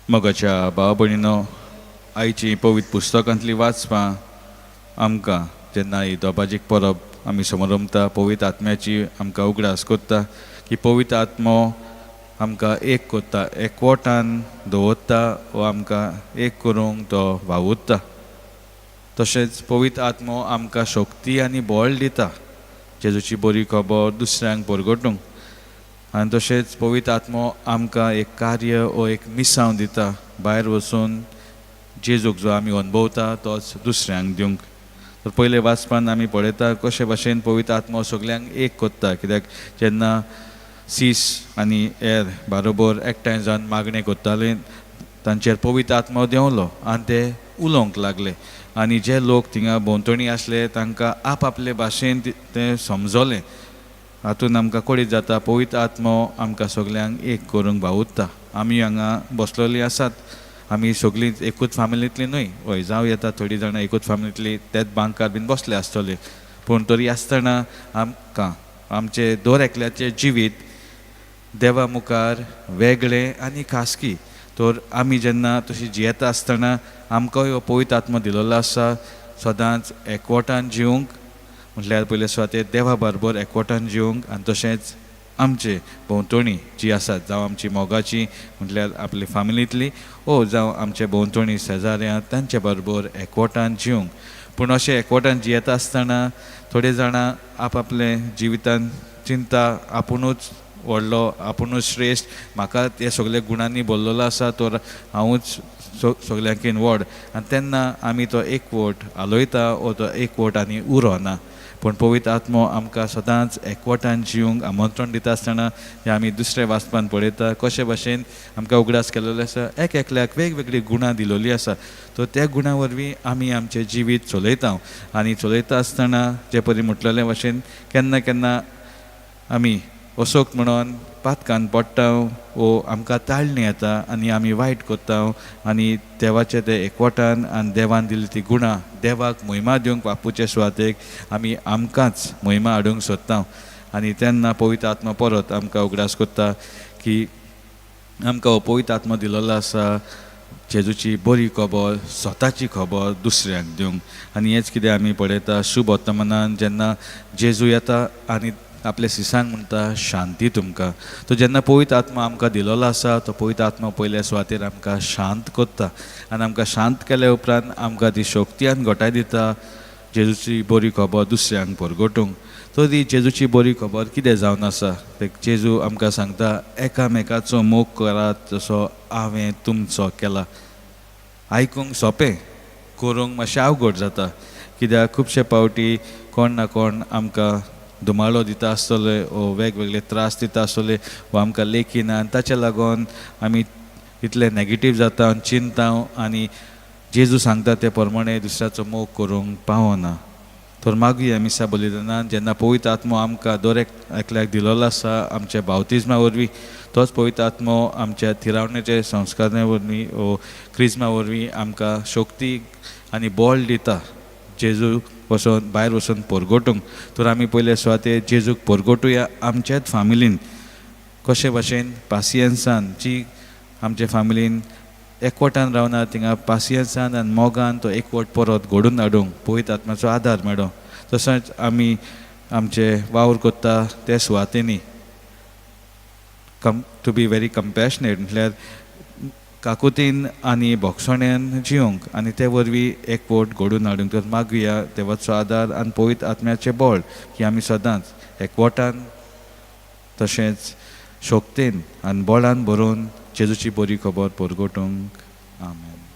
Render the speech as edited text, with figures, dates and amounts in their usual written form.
मोगाच्या भाव भयणीनो, आयची पवित्र पुस्तकांतली वाचपां आमकां जेन्ना ही दोबाजीक परब आमी समरंभता, पवित्र आत्म्याची आमकां उगडास करता की पवित्र आत्मो आमकां एक करता, एकवटान दवरता वो आमकां एक करूंक तो वावुरता. तशेंच पवित्र आत्मो आमकां शक्ती आनी बळ दिता जेजूची बरी खबर दुसऱ्यांक परगटूंक. आनी तशेंच पवित्र आत्मो आमकां एक कार्य वो एक मिसांव दिता, भायर वचून जेजूक जो आमी अनुभवता तोच दुसऱ्यांक दिवंक. तर पयले वाचपान आमी पळयता कशे भाशेन पवित्र आत्मो सगल्यांक एक करता, कित्याक जेन्ना सीस आनी हेर बारोबर एकठांय जावन मागणें करताले, तांचेर पवित्र आत्मो देंवलो आनी ते उलोवंक लागले आनी जे लोक थिंगा भोंवतणी आसले तांकां आप आपले भाशेन तें समजलें. हातून आमकां कळीत जाता, पवित्र आत्मो आमकां सगल्यांक एक करूंक वावुरता. आमी हांगा बसलेली आसात, आमी सगळीं एकूच फामिलींतली न्हय. हय, जावं येता थोडीं जाणां एकूच फामिलींतली तेच बांकार बीन बसले आसतले, पूण तरी आसतना आमकां आमचें दर एकल्याचें जिवीत देवा मुखार वेगळें आनी खासगी. तर आमी जेन्ना तशी जियेता आसतना आमकां हो पवित्र आत्मो दिलेलो आसा सदांच एकवटान जिवंक, म्हटल्यार पयले सुवातेर देवा बरोबर एकवटान जिवंक आनी तशेंच आमचे भोंवतणी जी आसात, जावं आमची मोगाची म्हटल्यार आपली फामिलींतली ओ जावं आमचे भोंवतणी शेजाऱ्यां, तांचे बरोबर एकवटान जिवंक. पूण अशें एकवटान जियेता आसतना थोडे जाणां आपआपले जिवितान चिंता, आपुणूच व्हडलो, आपुणूच श्रेश्ठ, म्हाका ते सगळे गुणांनी भरलेलो आसा तर हांवूच सगल्यांकीन व्हड, आनी तेन्ना आमी तो एकवट हालयता वो तो एकवट आनी उरोना. पूण पवित्र आत्मो आमकां सदांच एकवटान जिवंक आमंत्रण दिता आसतना हें आमी दुसऱ्या वाचपान पळयता, कशे भाशेन आमकां उगडास केलेलो आसा, एक एकल्याक वेगवेगळीं गुणां दिलोली आसा, तर त्या गुणां वरवीं आमी आमचें जिवीत चलयता. आनी चलयता आसतना जे परी म्हटलेले भाशेन केन्ना केन्ना आमी असोक म्हणून पातकान पडटा वो आमकां ताळणी येता आनी आमी वायट करता आनी देवाचे ते एकवटान आनी देवान दिल्ली ती गुणां देवाक मोहिमा दिवंक बापूचे सुवातेक आमी आमकांच मोहिमा हाडूंक सोदता. आनी तेन्ना पवित्र आत्मा परत आमकां उगडास करता की आमकां हो पवित्र आत्मा दिलेलो आसा जेजूची बरी खबर, स्वताची खबर दुसऱ्यांक दिवंक. आनी हेंच कितें आमी पळयता शुभ वर्तमानान, जेन्ना जेजू येता आनी आपल्या सिसांक म्हणटा, "शांती तुमकां." तो जेन्ना पवित्र आत्मा आमकां दिलेलो आसा, तो पवित्र आत्मा पयल्या सुवातेर आमकां शांत करता आनी आमकां शांत केल्या उपरांत आमकां ती शक्ती आनी घटाय दिता जेजूची बरी खबर दुसऱ्यांक परगटूंक. तर ती जेजूची बरी खबर कितें जावन आसा ते जेजू आमकां सांगता, "एकामेकाचो मोग करात जसो हांवें तुमचो केला." आयकूंक सोंपें, करूंक मातशें अवघड जाता, कित्याक खुबशे पावटी कोण ना कोण आमकां धुमाळो दिता आसतले वो वेगवेगळे त्रास दिता आसतले वो आमकां लेखिना आनी ताच्या लागून आमी इतले नेगेटीव जाता आनी चिंता आनी जेजू सांगता ते प्रमाणे दुसऱ्याचो मोग करूंक पावना. तर मागुया मिसा बलिदानान, जेन्ना पवित्र आत्मो आमकां दर एक एकल्याक दिलेलो आसा आमच्या बावतिज्मा वरवीं, तोच पवित्र आत्मो आमच्या थिरावणेचे संस्कारा वरवीं वो क्रिज्मा वरवीं आमकां शक्ती आनी बळ दिता जेजू वचोन भायर वचून परगटूंक. तर आमी पयले सुवातेर जेजूक परगटुया आमच्याच फामिलीन. कशे भाशेन पासियेंसान, जी आमचे फामिलीन एकवटान रावना, थिंगा पासियेंसान आनी मोगान तो एकवट परत घडून हाडूंक पवित्र आत्म्याचो आदार मेळो. तशेंच आमी आमचे वावर करता त्या सुवातेनी come to be very compassionate, म्हटल्यार काकुतीन आनी भोगसण्यान जिवंक आनी ते वरवीं एकवट घडून हाडूंक. तर मागुया देवाचो आदार आनी पवित्र आत्म्याचें बळ की आमी सदांच एकवटान तशेंच शक्तेन आनी बळान भरून जेजूची बरी खबर परगटूंक. आमेन.